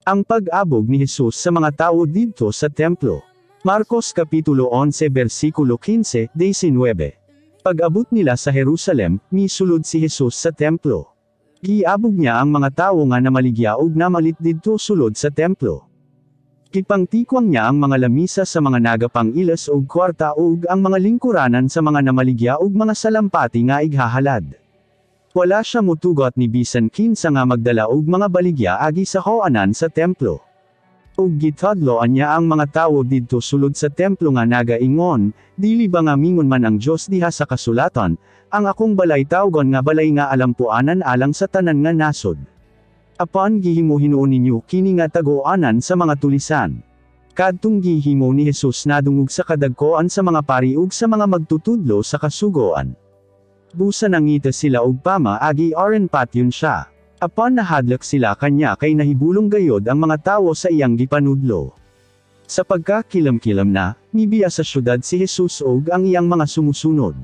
Ang pag-abog ni Jesus sa mga tawo didto sa templo. Marcos Kapitulo 11 versikulo 15, 19. Pag-abot nila sa Jerusalem, misulod si Jesus sa templo. Giabog niya ang mga tawo nga namaligya ug namalit didto sulod sa templo. Gipangtikwang niya ang mga lamisa sa mga nagapang-ilas og kwarta ug ang mga lingkuranan sa mga namaligya og mga salampati nga ighahalad. Wala siya mutugot ni bisan kinsa nga magdala og mga baligya agi sa hoanan sa templo. Ug gitudloan niya ang mga tawo didto sulod sa templo nga nagaingon, "Dili ba nga mingon man ang Dios diha sa kasulatan, 'Ang akong balay tawgon nga balay nga alampuanan alang sa tanan nga nasod'? Apan gihimo hinuon ninyo kini nga tagoanan sa mga tulisan." Kadtong gihimo ni Jesus nadungog sa kadagkoan sa mga pari ug sa mga magtutudlo sa kasugoan. Busa nangita sila og pamaagi aron patyon siya. Apan nahadlok sila kanya kay nahibulong gayod ang mga tawo sa iyang gipanudlo. Sa pagkakilam-kilam na, mibiya sa syudad si Jesus ug ang iyang mga sumusunod.